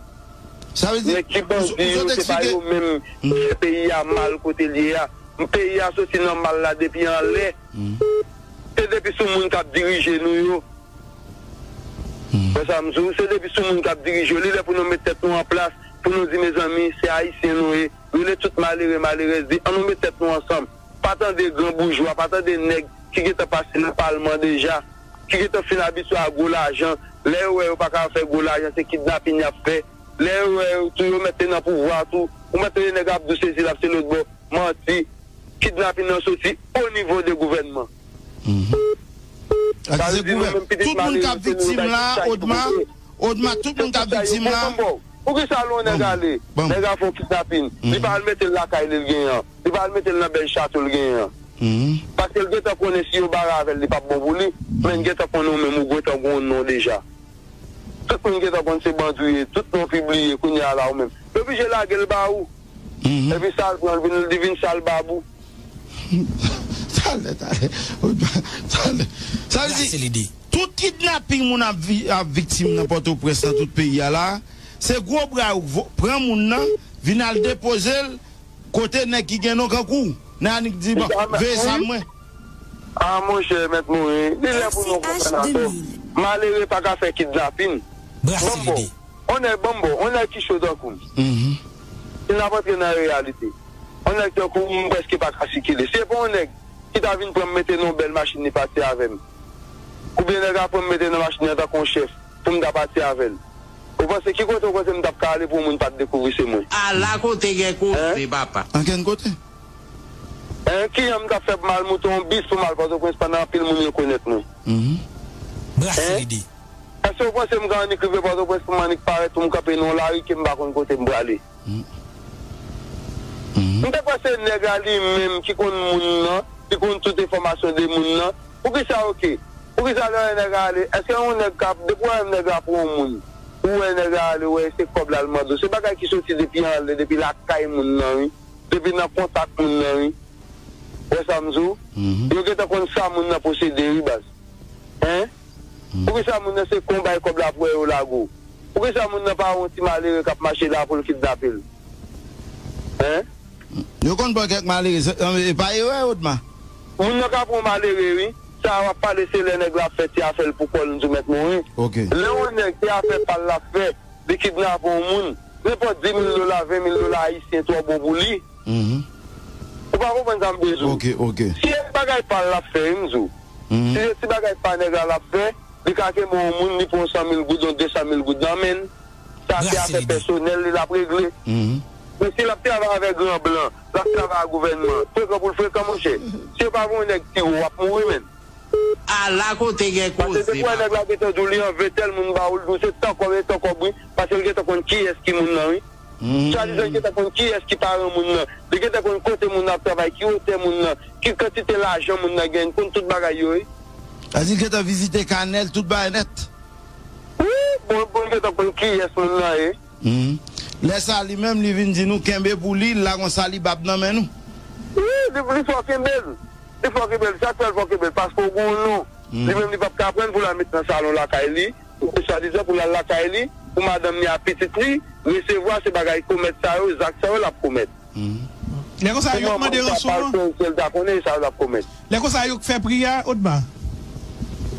Sa vle di nèg ki bandi yo, se pa yo menm ki fè peyi a mal kote l ye a. Peyi a soti nan mal la depi anlè. Se depi sou moun k ap dirije nou yo. Wè sa m di w, se depi sou moun k ap dirije yo. Li lè pou nou met tèt nou an plas, pou nou di, mezanmi, se Ayisyen nou ye. Rele tout malere, malerèz, di, ann nou met tèt nou ansanm. Pa tande gran boujwa, pa tande nèg ki gentan pase nan palman deja, ki gentan fin abitye a gwo lajan. Lè yo wè yo pa ka fè gwo lajan, se kidnapin y ap fè. Lè yo wè yo tou, yo mèt te nan pouvwa tou. Ou mèt tande nèg ap di w sesi l ap se lòt bò. Manti. Kidnapin nan soti o nivo de gouvènman. Ak se gouvè-, tout moun k ap viktim la, Odma, Odma, tout moun k ap viktim la. Poukisa lè yon nèg ale, nèg la fè yon kidnapin, li pa al mete l lakay li l genyen an, li pa al mete l nan bèl chato l genyen an? Paske l gentan konnen si yo bare avè l, li p ap bon pou li, men l gentan konnen ou menm ou gentan gen yon non deja. Tout moun gentan konn se bandi w ye, tout non pibliye, kounye a la ou menm. Yo oblije lage l ba ou. Epi sa l pran, l vin, li vin sal bab ou. Talè, talè. Talè. Sa vle di, tout kidnaping moun ap vi-, ap viktim nan Pòtoprens, nan tout peyi a la, se gwo bra yo vo-, pran moun nan, vin al depoze l kote nèg ki gen non kankou w. Nan annik di, bon, veye sa mwen. A, monchè, mèt Morin, li lè pou nou konprann atò. Malere pa ka fè kidnapin. Ban m ba w. On nèg, ban m ba w, on nèg ki cho tankou m. Si n ap antre nan reyalite, on nèg tankou m, m prèske pa ka sikile. Si se pa on nèg ki ta vin pran m mete nan yon bèl machin, li pati avè m. Oubyen nèg la pran m mete nan machin nan tankou on chèf pou m ta pati avè l. Ou panse ki kote ou panse m t ap ka ale pou yon moun pa t dekouvri se mwen? Ala kote gen koze, papa. Ankenn kote. Hein? Kijan m t ap fè pou m al moute yon bis pou m al Pòtoprens pandan anpil moun rekonèt mwen? Brase lide. Èske ou panse m ka annik rive Pòtoprens pou m annik parèt pou m kanpe nan yon lari ke m pa konn kote m prale? M te panse nèg la li menm ki konn moun nan, ki konn tout enfòmasyon de moun nan. Poukisa, oke? Poukisa lè w wè nèg la ale, èske yon nèg ka, depi w wè nèg la pran yon moun, ou wè nèg la ale, ou wè se kòb la l mande w, se bagay ki soti depi anlè, depi lakay moun nan, wi. Depi nan kontak moun nan, wi. Wè sa m di w? Yo gentan konn sa moun nan posede, wi, baz. Hein? Poukisa moun nan se kon bay kòb la pou wè yo lage w? Poukisa moun nan pa wè yon ti malere k ap mache la pou l kidnape l? Hein? Yo konn pran kèk malere, se, e pa erè, Odma? Moun nan ka pran yon malere, wi. Sa w ap pale, se lè nèg la ap fè ti afè l pou kò l, m di w, mèt Morin. Lè yon nèg se afè pa l l ap fè, li kidnape yon moun, nenpòt dis mil dola, ven mil dola ayisyen twò bon pou li. Ou pa konprann sa m vle di w? Si se ti bagay pa l l ap fè, wi, m di w. Si se ti bagay pa nèg la l ap fè, li ka kenbe yon moun, li pran yon san mil goud, yon de san mil goud nan men l. Sa se afè pèsonèl li l ap regle. Men si l ap travay avèk gran blan, l ap travay ak gouvènman, frekan pou l frekan, monchè. Si yo pa voye yon nèg tire w, w ap mouri, menn. Ala kote gen koze, papa. Paske depi w wè nèg la gentan di w li anve tèl moun ba ou, l di w se tan kòb, e tan kòb, wi. Paske l gentan konn kiyès ki moun nan, wi. Swadizan l gentan konn kiyès ki paran moun nan. Li gentan konn kote moun nan ap travay, ki wotè moun nan, ki kantite lajan moun nan genyen, l konn tout bagay yo, wi. Sa di l gentan vizite kanè l, tout bagay nèt. Wi, bon, bon, l gentan konn kiyès moun nan ye. Lè sa, li menm, li vin di nou kenbe pou li, l la gon salibab nan men nou. Wi, li, li fò kenbe l. Li fò kenbe l. Sa k fè l fò kenbe l? Paske w gen yon non. Li menm, li p ap ka pran l pou l al met nan salon lakay li. Swadizan pou l al lakay li, pou madanm li ak pitit li resevwa se bagay komèt sa yo, zak sa yo l ap komèt. Lè konsa, yo k mande ranson an? Pou manman sa pa l fè, se l ta konnen sa yo l ap komèt. Lè konsa, yo k fè pri a, Odma?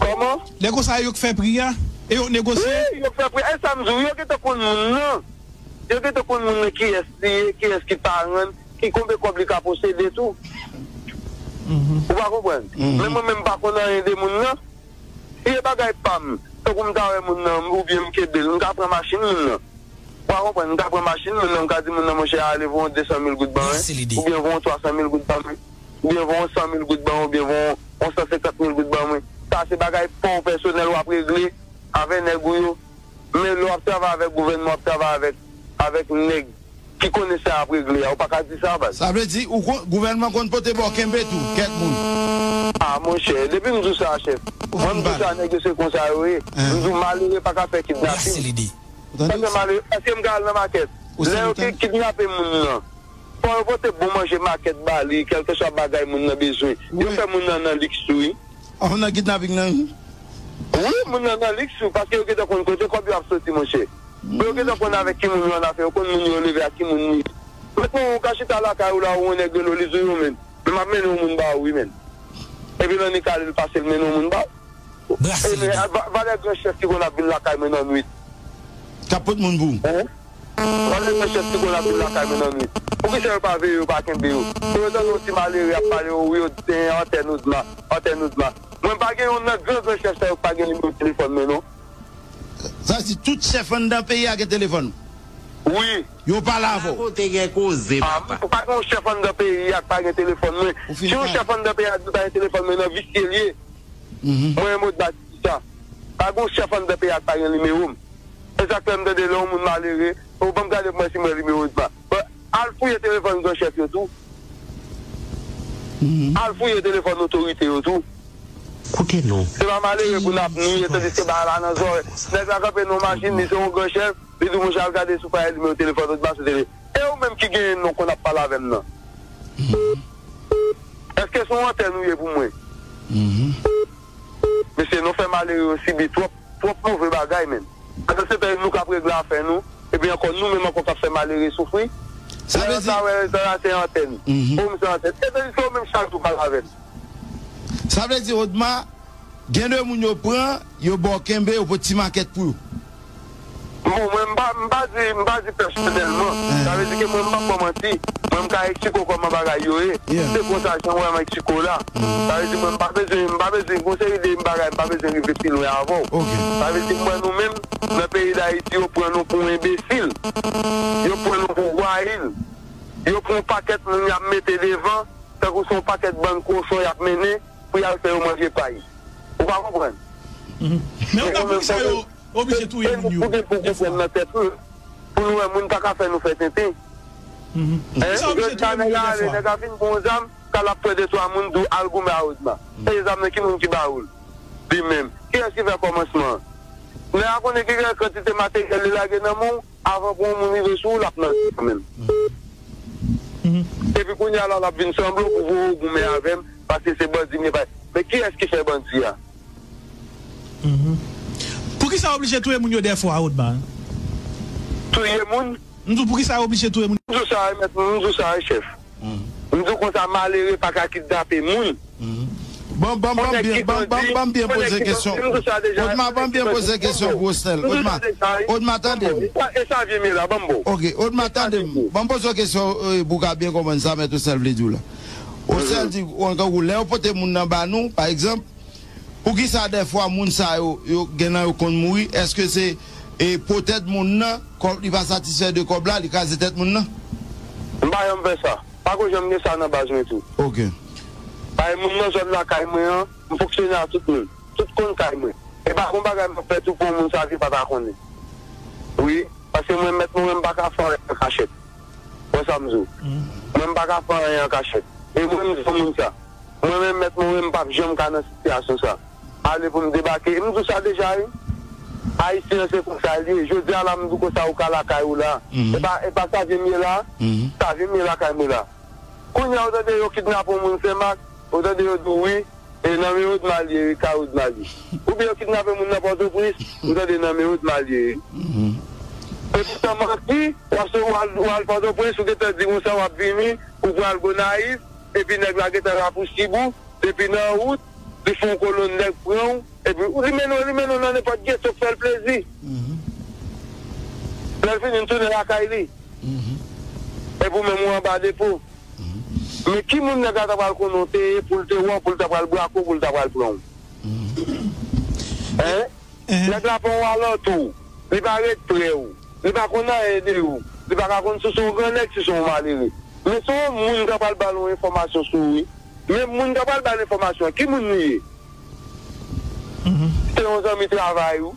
Kòman? Lè konsa, yo k fè pri a? E yo negosye? Wi, yo fè pri. E sa m di w, yo gentan konn moun nan. Yo gentan konn moun nan kiyès li ye, kiyès ki paran l, ki konbyen kòb li ka posede tou. Ou pa konprann? Men mwen menm m pa konn anyen de moun nan. Si e bagay pa m, tankou m ta wè moun nan, oubyen m kenbe l, m ka pran machin moun nan. Ou pa konprann? M ka pran machin moun nan, m ka di moun nan, monchè, ale voye yon de san mil goud ban mwen, oubyen voye yon twa san mil goud ban mwen, oubyen voye yon san mil goud ban mwen, oubyen voye yon san senkant mil goud ban mwen. Sa se bagay pa w pèsonèl w ap regle avè nèg ou yo. Men lè w ap travay avèk gouvènman, w ap travay avèk, avèk nèg ki konnen sa y ap regle a, ou pa ka di sa, baz. Sa vle di, ou kon, gouvènman konn pote ba w kenbe tou, kèk moun. A, monchè, depi m di w sa, chèf. Mwen, m di w sa, nèg yo se konsa yo ye. M di w, malere pa ka fè kidnapin. Ou tande? Sa fè malere, èske m ka al nan makèt? Lè yo ki kidnape moun nan, fò yo pote bon manje makèt ba li, kèlkeswa bagay moun nan bezwen. Yo fè moun nan nan liks tou, wi. Ou nan kidnaping nan, wi. Wi, moun nan nan liks, wi, paske yo gentan konn kote kòb yo ap soti, monchè. Yo gentan konn avèk ki moun yo annafè, yo konn moun yo leve ak ki moun li ye. Mentnan, ou ka chita lakay ou la, ou yon nèg rele w, li di w, yo, men, men m ap mennen yon moun ba ou, wi, men. Epi nan nik ale, l pase, l mennen yon moun ba w. Brase. E, men, va-, valè gran chèf ki konn ap vin lakay mwen nan nwit. K ap pot moun pou ou. Hein? Valè gran chèf ki konn ap vin lakay mwen nan nwit. Poukisa yo pa veye yo, pa kenbe yo? Pou yo tande yon ti malere ap pale, o, wi, yo, antèn Odma, antèn Odma. Mwen pa gen yon nan gran gran chèf sa yo ki pa gen nimewo telefòn mwen, non. Sa vle di tout chèf anndan peyi a gen telefòn ou? Wi. Yo pale avè w? Kote gen koze, papa. Pa gen yon chèf anndan peyi a ki pa gen telefòn mwen. Si yon chèf anndan peyi a di pa gen telefòn mwen, nan visye l ye. Mwen, Maud Batista, pa gen yon chèf anndan peyi a ki pa gen nimewo m. E sa k fè m tande lè yon moun malere, o, ban m gade pou mwen si m wè nimewo Odma. Al fouye telefòn gran chèf yo tou. Al fouye telefòn otorite yo tou. Koute non. Se pa malere pou n ap niye, tandiske bagay la nan zòrèy. Nèg la kanpe nan yon machin, li se yon gran chèf, li di, monchè, al gade si w pa wè nimewo telefòn Odma sou tele. E ou menm ki genyen non konn ap pale avè m nan? Èske se yon antèn ou ye pou mwen? Mesye, nou fè malere yo sibi twòp, twòp move bagay, menm. Pandan se tan, nou k ap regle afè nou, epi ankò, nou menm ankò k ap fè malere soufri. Sa vle di, sa wè, sa la se antèn. Pou m se antèn. E tandiske ou menm chak jou pale avè m. Sa vle di, Odma, gen de moun yo pran, yo ba w kenbe, yo pot ti makèt pou yo. Bon, mwen, m pa, m pa di, m pa di pèsonèlman. Sa vle di ke mwen, m p ap ba w manti. Mwen, m ka eksplike w kòman bagay yo ye. Se konsa, jan w wè m eksplike w la. Sa vle di, mwen, m pa bezwen, m pa bezwen, gon seri de bagay, m pa bezwen rive pi lwen avè w. Sa vle di, mwen, nou menm, nan peyi Dayiti, yo pran nou pou enbesil. Yo pran nou pou vwayil. Yo pran yon pakèt moun y ap mete devan, tankou se yon pakèt bann kochon y ap mennen pou y al fè yo manje pay. Ou pa konprann? Men Odma, poukisa yo oblije touye moun yo dèfwa? Pou gen pou konprann nan tèt nou, pou nou wè moun pa ka fè nou fè tenten. Poukisa yo oblije touye moun yo dèfwa? Nèg la vin pran yon zam, k al ap pran de twa moun, di w al goumen a Odma. E zam nan ki moun ki ba ou l? Li menm. Kiyès ki fè kòmansman an? Nèg la konnen ki kantite materyèl li lage nan men w, avan pou yon moun rive sou ou, l ap nan kanmenm. Epi kounye a la, l ap vin sanble pou voye w goumen avè m, paske se bandi m ye, pa. Men kiyès ki fè bandi a? Poukisa yo oblije touye moun yo dèfwa, Odma? Touye moun? M di w, poukisa yo oblije touye moun? M di w sa, mèt, m di w sa, chèf. M di w konsa, malere pa ka kidnape moun. Bon, bon, bon, byen, bon, bon, bon, byen poze kesyon. Odma, bon, byen poze kesyon pou Osnèl. Odma, Odma, tande m. E sa vye m ye la, ban m ba w. Ok, Odma, tande m. Ban m poze w kesyon, eh, pou w ka byen konprann sa mèt Osnèl vle di w la. Osnèl di, ou, lè yo pote moun nan ba nou, pa egzanp, poukisa dèfwa moun sa yo, yo gen nan yo konn mouri? Èske se, e, poutèt moun nan, kòb, li pa satisfè de kòb la, li kraze tèt moun nan? M pa janm fè sa. Pa ko janm gen sa nan baz mwen tou. Ok. Paske moun nan zòn lakay mwen an, m fonksyone a tout moun. Tout konn kay mwen. E pa gon bagay m ap fè tou pou yon moun sa ke pa ta konnen. Wi, paske mwen mèt mwen, mwen m pa ka fè anyen an kachèt. Wè sa m di w. Mwen m pa ka fè anyen an kachèt. E mwen m di yon moun sa. Mwen menm mèt mwen, mwen m p ap janm ka nan sitiyasyon sa. Ale pou m debake. M di w sa deja, wi. Ayisyen an se konsa l ye. Jodi a la, m di w konsa ou ka lakay ou la. E pa, e pa sa vye m ye la. Sa vye m ye lakay mwen la. Kounye a, ou tande yo kidnape yon moun Senmak, ou tande yo di w wi, e nan men Odma l ye, wi, kay Odma l ye. Oubyen yo kidnape moun nan Pòtoprens, ou tande nan men Odma l ye, wi. E poutan manti, w ap sou, w al, w al Pòtoprens, ou gentan di konsa w ap vini, ou pral Gonayiv, epi nèg la gentan rapousib ou, depi nan wout, li fè yon kolonn nèg pran w, epi li mennen w, li mennen w nan nenpòt geto k fè l plezi. Lè l fini, l tounen lakay li. Epi ou menm ou anba depo. Men ki moun nèg la ta pral konnen w te ye pou l te wè w, pou l ta pral brake w, pou l ta pral pran w? Hein? Nèg la pa yon alantou. Li pa ret pre w. Li pa konn anyen de ou. Li pa ka konn si w se yon gran nèg, si w se yon malere. Men se yon moun k ap pral ba l yon enfòmasyon sou ou, wi. Men moun k ap pral ba l enfòmasyon an, ki moun li ye? Se yon zanmi travay ou.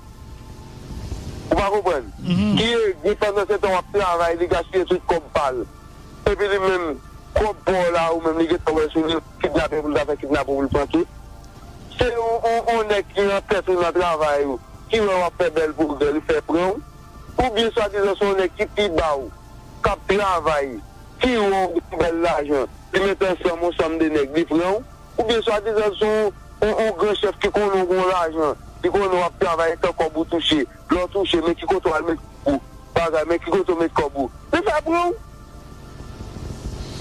Ou pa konprann? Ki egri pandan se tan w ap travay, li gaspiye tout kòb pa l. Epi li menm, kòb pa w la, ou menm li gentan wè sou li, kidnape pou l ta fè kidnape pou l pran tout. Se yon, yon, yon nèg ki nan tèt ou nan travay ou, ki wè w ap fè bèl pwogrè, li fè pran w. Oubyen swadizan se yon nèg ki pi ba w, k ap travay, ki wè w gen bèl lajan, li mete ansanm yon sanm de nèg, li pran w. Oubyen swadizan se yon, yon, yon gran chèf ki konnen w gen yon lajan, ki konnen w ap travay, tan kòb ou touche, lè w touche, men ki kote w al met kòb ou, bagay, men ki kote w met kòb ou. Li fè pran w.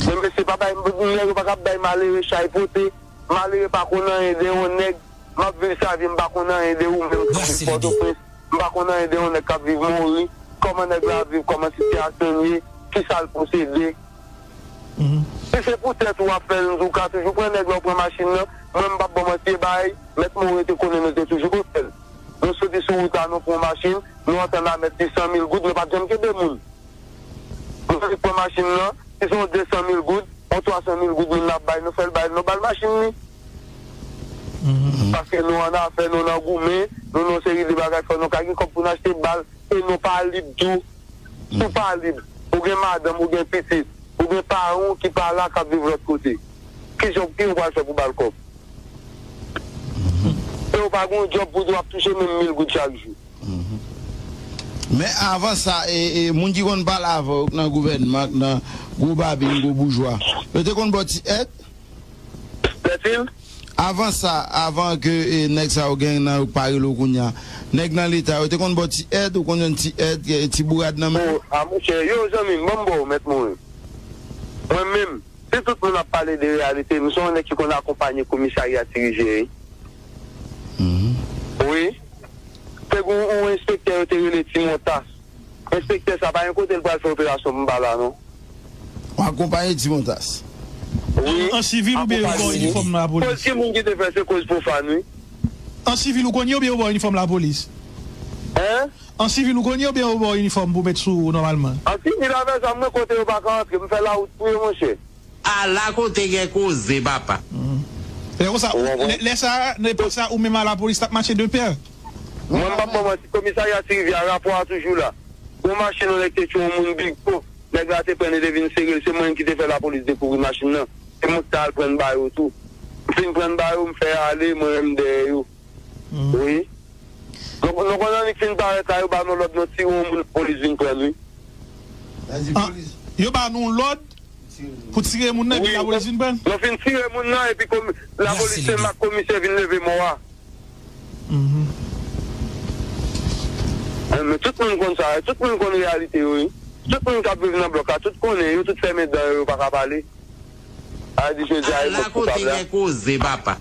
Men mesye, pa bay, nèg yo pa ka bay malere chay pote. Malere pa konn anyen de yon nèg. M ap viv sa vi, m pa konn anyen de ou menm k ap viv Pòtoprens. M pa konn anyen de yon nèg k ap viv Mori. Kòman nèg la ap viv, kòman sitiyasyon l ye, kisa l posede. Si se pou tèt ou w ap fè l, ou ka toujou pran nèg la, ou pran machin nan. Mwen, m p ap ba w manti, e bay, mèt Morin te konnen nou te toujou konn fè l. Nou soti sou wout la, nou pran yon machin, nou antann a mèt li san mil goud, nou pa t janm kenbe moun. Nou soti pran machin nan, si se yon de san mil goud, yon twa san mil goud moun nan ap bay, nou fè l bay, nou ba l machin li. Paske nou annafè, nou nan goumen, nou nan yon seri de bagay, fò nou ka gen kòb pou n achte bal, e nou pa lib tou. Si w pa lib, ou gen madanm, ou gen pitit, ou gen paran w ki pa la, k ap viv lòt kote. Kijan, ki w pral fè pou ba l kòb? E w pa gen yon djòb pou di w ap touche menm mil goud chak jou. Men avan sa, e, e, moun ki konn pale avè w nan gouvènman, nan gwo babin, gwo boujwa, yo te konn ba w ti èd? Avan sa, avan ke, e, nèg sa yo gen nan yo k pa rele w kounye a, nèg nan Leta yo te konn ba w ti èd, ou konn jwenn ti èd, e, ti bourad nan men yo? O, a monchè, yo, zanmi m, ban m ba w, mèt Morin. Mwen menm, si tout moun ap pale de reyalite, m se yon nèg ki konn akonpanye komisarya ti Rivyè, wi. Wi. Te gen yon enspektè yo te rele Ti Montas. Enspektè sa pa gen kote l pral fè operasyon pou m pa la, non. W akonpanye Ti Montas? Wi. An sivil oubyen yo ba w inifòm lapolis? Koz ki moun ki te fè, se koz pwofàn, wi. An sivil ou konn ye oubyen yo ba w inifòm lapolis? Hein? An sivil ou konn ye oubyen yo ba w inifòm pou w met sou ou nòmalman? An sivil avè zam mwen, kote yo pa ka antre, m fè lawout pou yo, monchè. Ala kote gen koze, papa. Lè konsa, lè, lè sa, nan epòk sa, ou menm a lapolis t ap mache de pè. Mwen, m p ap ba w manti, komisarya Ti Rivyè a, rapò a toujou la. Yon machin, yon nèg te tchwe yon moun, Big Pro. Nèg la te pran l, li te vin sere l. Se mwen menm ki te fè lapolis dekouvri machin nan. Se mwen ki t al pran l ba yo tou. M fin pran l ba yo, m fè ale, mwen menm dèyè yo. Wi. Donk, nou konn annik fin parèt la, yo ba nou lòd, nou tire yon moun, lapolis vin pran l, wi. Yo ba nou lòd pou tire moun nan, epi lapolis vin pran l? Nou fin tire moun nan, epi komi-, lapolis Senmak, komisè vin leve mò a. Men tout moun konn sa, tout moun konn reyalite yo, wi. Tout moun k ap viv nan blòk la, tout konnen, yo tout fèmen dan yo, yo pa ka pale. Sa vle di jodi a e mwen k koupab la. Ala kote gen koze, papa.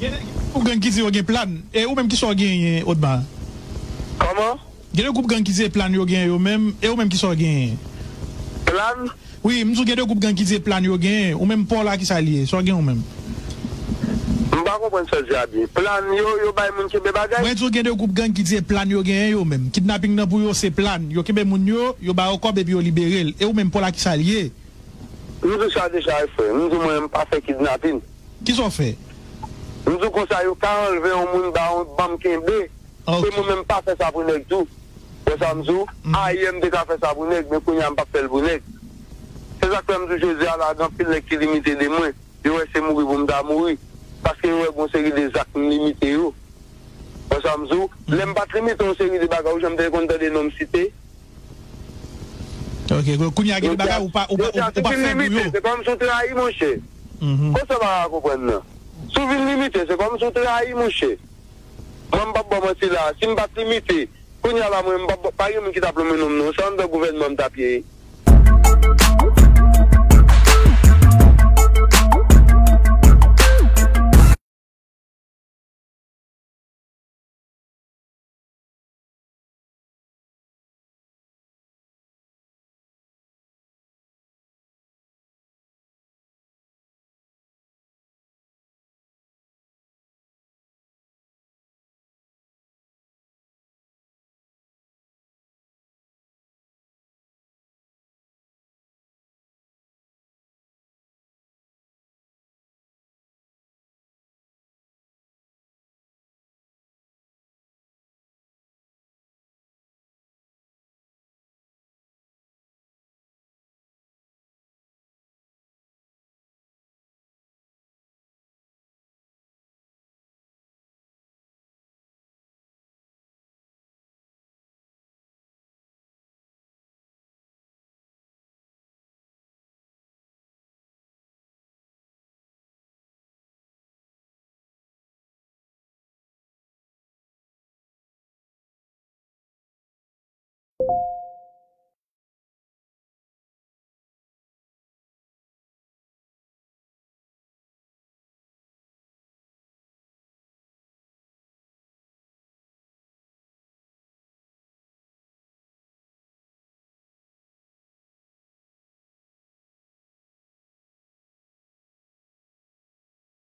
Gen de gwoup gang ki di yo gen plan. E ou menm, kisa w genyen, Odma? Kòman? Gen de gwoup gang ki di se plan yo genyen yo menm. E ou menm, kisa w genyen? Plan? Wi, m di w gen de gwoup gang ki di se plan yo genyen. Ou menm, pa w la, kisa l ye? Sa w gen ou menm? M pa konprann sa w di a byen. Plan yo, yo bay moun kenbe bagay? Mwen di w gen de gwoup gang ki di se plan yo genyen yo menm. Kidnaping nan pou yo, se plan. Yo kenbe moun yo, yo ba yo kòb epi yo libere l. E ou menm, pa w la, kisa l ye? M di w sa deja, wi, frè. M di w mwen, m pa fè kidnapin. Kisa w fè? M di w konsa, yo ka anlve yon moun, ba yon, ban m kenbe. Ok. E mwen menm, m pa fè sa pou nèg tou. Wè sa m di w? Ayè, m te ka fè sa pou nèg, men kounye a, m p ap fè l pou nèg. Se sa k fè m di w jodi a la, gen anpil nèg ki limite de mwen. Yo wè se mouri pou m ta mouri. Paske yo wè gen yon seri de zak m limite yo. Wè sa m di w? Lè m pa t limite yon seri de bagay, ou janm te konn tande non m site? Ok, kounye a gen de bagay ou pa, ou pa, ou, ou pa fè pou yo. Se kòmsi w trayi, monchè. Konsa w pa ka konprann nan. Si w vin limite, se kòmsi w trayi, monchè. Mwen, m p ap ba w manti la. Si m pa t limite, kounye a la, mwen, m p ap, pa gen moun ki t ap lonmen non m, non. Se anndan gouvènman m t ap ye.